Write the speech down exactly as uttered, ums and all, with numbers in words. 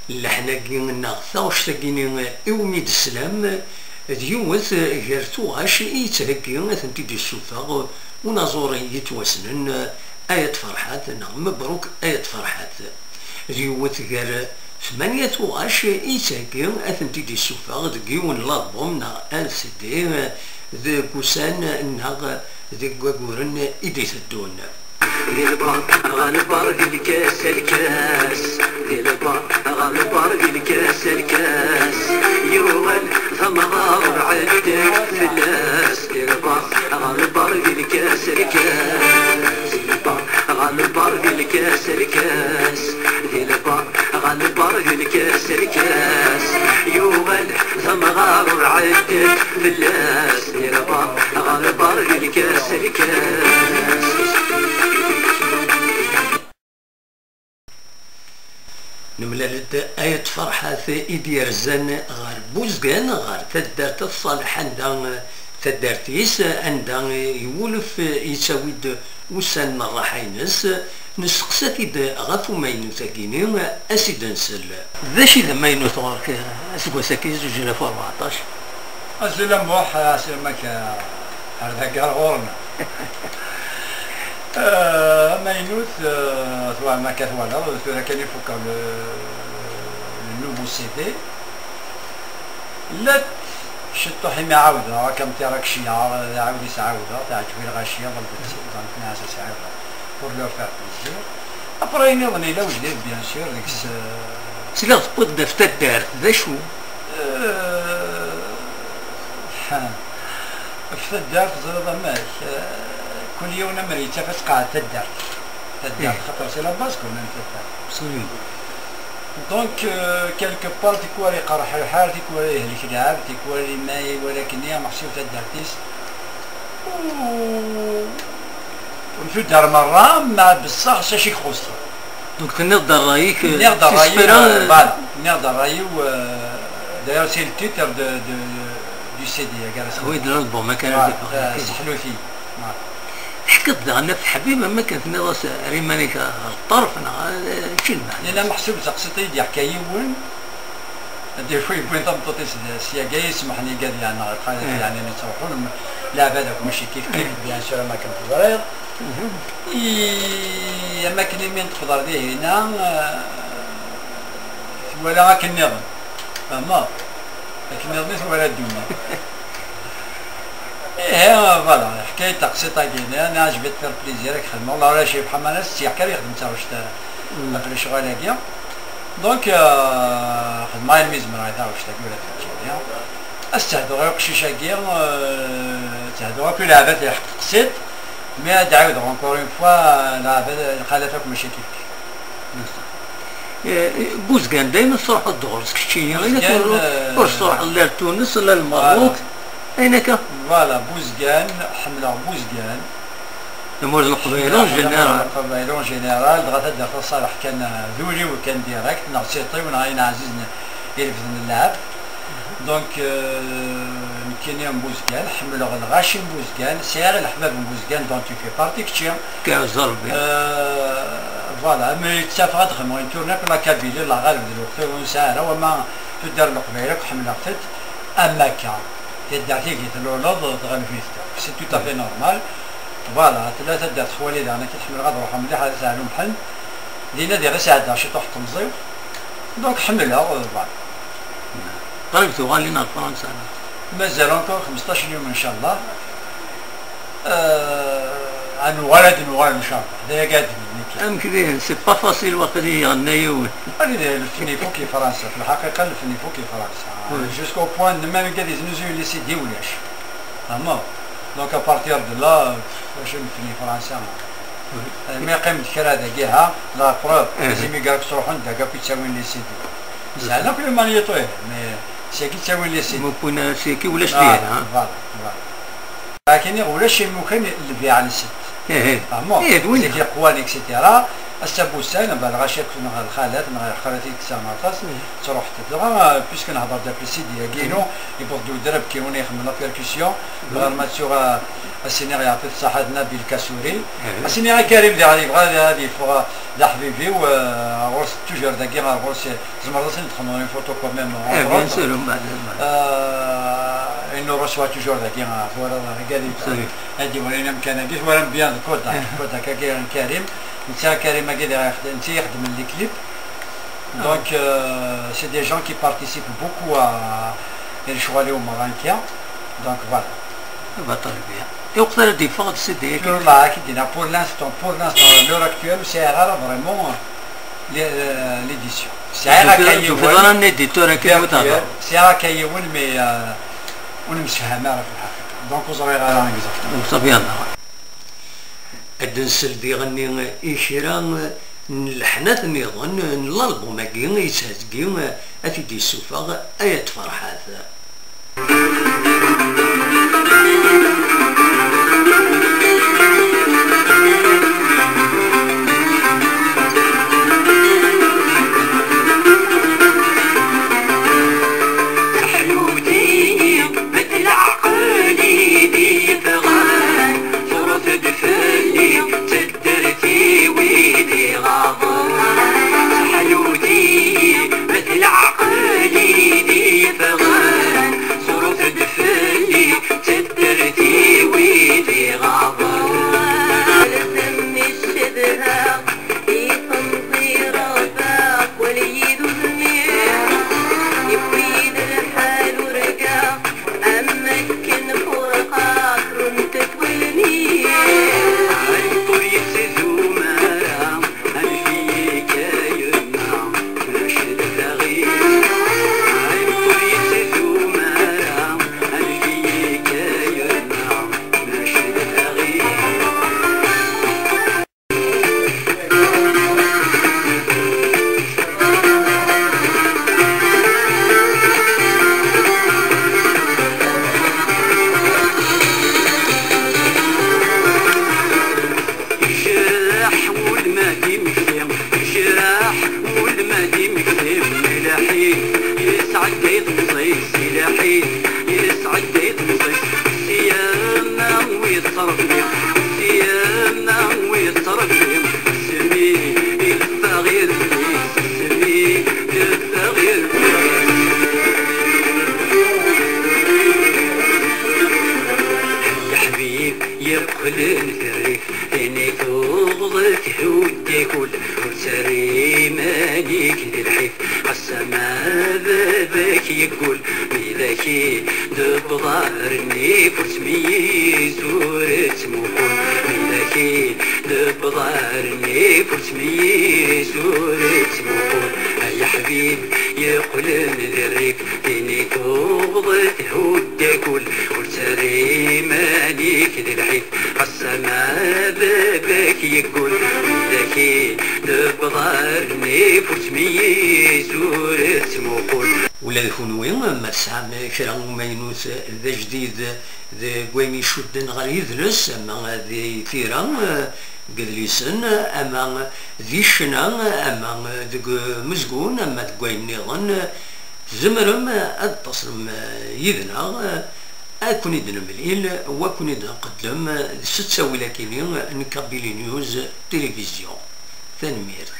Llaḥn-agi neɣ taɣect-agi-nni iwumi d-teslam, d yiwet gar tuɣac i yettheggi ad tent-id-issufeɣ unaẓur yettwassnen, Ayt Ferḥat neɣ Mebruk Ayt Ferḥat. D yiwet gar tmanya tuɣac i yettheggi ad tent-id-issufeɣ deg yiwen n lalbum neɣ L C D deg ussan neɣ deg waguren i d-iteddun. Di lbar ɣer lbar, di lkas lkas, di lbar ɣer lbar, di lkas lkas, yuɣal tamɣar ur ɛeddan fell-as. Di lbar ɣer lbar, di lkas lkas, di lbar ɣer lbar, di lkas lkas, di lbar ɣer lbar, di lkas lkas, yuɣal tamɣar ur ɛeddan fell-as. Di lbar ɣer lbar, di lkas lkas. Nemlal-d Ayt Ferḥat i d-yerzan ɣer Buzgan, ɣer taddart At Ṣaleḥ, anda taddart-is, anda iwulef yettawi-d ussan n rraḥa-ines. Nesteqsa-t-id ɣef umaynut-agi-ni, a s-id-nsel. D acu i d amaynut ɣur-k aseggas-agi, zuǧ alaf u rbeɛṭac? Azul a Muḥ, ɛsimak ar dagi ar ɣur-neɣ. Eh, amaynut, eh, twala, akka twalaḍ, tura kan i fukeɣ le, le nouveau C D. Llat ciṭṭuḥ imi ɛawdeɣ, akka am tirakciya, ɛawed is ɛawdeɣ, teɛǧeb i lɣaci, ḍelbet-tt-id, donc nɛas as ɛawdeɣ pour leur faire plaisir. Après, nniḍen yella wejdid, bien sûr, deg-s, eh, Sliɣ tewwiḍ-d ɣef taddart, d acu? Eh, ɣef taddart, teẓriḍ amek, eh, kul yiwen amer yettaf ad tqeɛɛed taddart. Taddart, xaṭer c'est la base quand même, taddart. Absolument. Donc, euh, quelque part, tikwal iqerreḥ lḥal, tikwal yehlek lɛebd, tikwal ma iwala akkenni, meḥsub taddart-is ur, ur tuddar merra, ma beṣṣaḥ s acu i ixuṣṣen. Donc, tenniḍ-d ṛṛay-ik, euh, Nniɣ-d ṛṛay-iw, euh, voilà, nniɣ-d ṛṛay-iw, euh, d'ailleurs, c'est le titre de, de, du C D, agar as-, Oui, de l'album, akken voilà, ara d-iffeɣ, euh, ok. Seḥluti. Voilà. Teḥkiḍ daɣen ɣef Ḥbib, am akken tenniḍ-as, err iman-ik ɣer ṭṭerf, neɣ, euh, acu lmeɛna? Yella meḥsub d taqsiṭ i d-yeḥka yiwen, des fois yewwin tameṭṭut-is d, syagi, yesmeḥ-nni gad, yeɛni, ɣer lxalat, eh, yeɛni, nettruḥu, nem-, leɛbad akk mačči kif kif, eh, bien sûr, am akken teẓriḍ. Mhm. I, am akken imi neṭṭef ɣer dihina, eh, twala akken nniḍen. Fehmeḍ? Akken nniḍen i twala ddunit. Ihi, voilà, ḥkayet taqsiṭ-agi, nniɣ, ɛejbent faire plaisir, ad k-xedmeɣ, wala ulac ḥaman ad s-tt-yeḥka, ad yexdem taɣect, mm, aql lecɣal-agi. Donc, euh, xedmeɣ ayen mi zemreɣ i taɣect-agi, ula d keččini. Ad s-ttehduɣ i uqcic-agi, euh, ttehduɣ akk i leɛbad yeḥqeq siṭ, mais ad d-ɛiwdeɣ encore une fois, leɛbad, lxalat akk mačči kif kif. Eh, Buzgan, dayma tettruḥeḍ ɣur-s keččini, Buzgan, ur, eh, ur tettruḥeḍ la ar Tunes, la ar Lmerruk, voilà. Ayen akka? Voilà, Buzgan, ḥemmleɣ Buzgan. Tamurt n Leqbayel en général. Ḥemmleɣ Leqbayel en général, dɣa taddart At Ṣaleḥ kan, eh, d ul-iw kan direct, neɣ d tiṭ-iw, neɣ ayen ɛzizen irefden lɛebd. Donc, euh, nekkini am Buzgan, ḥemmleɣ lɣaci n Buzgan, sɛiɣ leḥbab n Buzgan, dont tu fais partie kečči. Kɛez Rebbi. Euh, voilà, mi ttafeɣ ad xedmeɣ une tournée pour la Kabylie, la ɣaleb d lweqt ur nesɛi ara, wama tuddar n Leqbayel akk ḥemmleɣ-tent, am akka, taddart-agi tluleḍ, tɣelb-it, c'est tout à fait normal. Voilà, tella taddart xwali daɣen, akka ḥemmleɣ ad ruḥeɣ mliḥ, ad sɛellu Mḥend, dinna diɣ i sɛeddaɣ ciṭuḥ n temẓi-w. Donc ḥemmleɣ, euh, voilà. Qrib tuɣalin ar Fransa. Mazal encore xmesṭac n yum, ncallah. Euh, ad nuɣal, ad nuɣal, ncallah. D ayagi ad d-nini nekki. Amek dihin, c'est pas facile, waqil i iɣenna yiwen. Wali d lfen ifuk i Fransa, fi lḥaqiqa lfen ifuk i Fransa. Oui. Jusqu'au point de même ad iznuzuyen les C D ulac. Tfehmeḍ? Donc à partir de là, acu lfen i Fransa? Mi yeqqim-d kra dagi, ha, la preuve, les immigrés ttruḥun-d dagi akk i ttawin les C D. Sɛan akk les magnétos, mais seg-agi ttawin les C D. Ma kunna seg-agi ulac lihna. Voilà, voilà. Akken ulac imukan lbiɛ n ssett. Fehmeḍ? Ih, d winna. Seg iqwan, et cetera. Ass-a n wussan, ba lɣaci neɣ lxalat neɣ lxalat i yettsan aṭas, ttruḥ-d. Dɣa, puisque nehder-d ɣef les C D-agi-inu, yewweḍ-d udrab kiwin ixeddmen la percussion, bɣiɣ ma ttuɣ, a, a s-iniɣ yeɛṭi-t ṣṣaḥa d Nabil Kassouri. A s-iniɣ i Karim diɣ yebɣa ad, ad yeffeɣ d aḥbib-iw, eh, ɣur-s toujours dagi, ɣur-s, tzemreḍ ad sen-txedmeḍ une photo quand même, entre autres. Eh, bien sûr, mbeɛd, mbeɛd. Eh, il nous reçoit toujours dagi, eh, twalaḍ, eh, ad d-iwrin amkan-agi, twalam bien le code, eh, le code akka n Karim. Netta Karim-agi diɣ ixeddem, netta i ixeddmen les clips. Donc, euh, c'est des gens qui participent beaucoup à, i lecɣal-iw merra nekki. Donc, voilà. Baṭel bya. I waqt ara d-yeffeɣ d C D-agi? Wallah, ad k-id-iniɣ, pour l'instant, pour l'instant, à l'heure actuelle, ur sɛiɣ ara vraiment l'é-, euh, l'édition. Sɛiɣ akka yiwen. Tufiḍ ara un éditeur akka. Bien sûr, sɛiɣ akka yiwen, mais, euh, ur nemsefham ara fi lḥaqiqa. Donc, ur ẓriɣ ara exactement. Très bien. Ad d-nsel diɣenni i kra n leḥnat nniḍen n lalbum-agi i yettheggi ad t-id-yessufeɣ Ayt Ferḥat. Teḥyuti-yi, bet leɛqel i d-yeffɣen, tṛuḥ-d fell-i, tedder-iyi wid iɣaḍen. Teḥyuti-yi, bet leɛqel i d-yeffɣen, tṛuḥ-d fell-i, tedder-iyi wid iɣaḍen. Alzem icedha i temẓi Ṛebbi, wali-yi d udmir, yewwi-yi-d lḥal urgaɣ, am akken furqeɣ, runt-t wallen-iw. Ur yettdum ara, anef-iyi kan a yemma, ulac d aɣilif. Ur yettdum ara, anef-iyi kan a yemma, ulac d aɣilif. Yejreḥ wudem ad d-imekti, yejreḥ wudem ad d-imekti, si lḥif yesɛedday temẓi-s, si lḥif yesɛedday temẓi-s. Sya ma wi tettṛebbi, sya ma wi tettṛebbi, smi i teffeɣ irfis, smi i teffeɣ irfis. Leḥbib yeqqlen d rrif, tin i tuɣeḍ thudd-ak ul, ur ttarra iman-ik di lḥif. Ass-a ma baba-k yeggul, mi d ak-idewweḍ ar nnif ur ttmeyyiz ur ttmuqul, mi d ak-idewweḍ ar nnif ur ttmeyyiz ur ttmuqul. Ay aḥbib yeqqlen d rrif, tin i tuɣeḍ thudd-ak ul, ur ttarra iman-ik di lḥif. Ass-a ma baba-k yeggul, mi d ak-idewweḍ ar nnif ur ttmeyyiz ur ttmuqul. Ula d kunwi ma tesɛam kra umaynut d ajdid deg wayen icudden ɣer yidles, ama di tira, deg yidlisen, ama di ccna, ama deg umezgun, ama deg wayen nniḍen, tzemrem ad d-taslem yid-neɣ, ad ken-id-nemlil, u ad ken-id-nqeddem s ttawil akini n Kabylie News Télévision. Tanemmirt.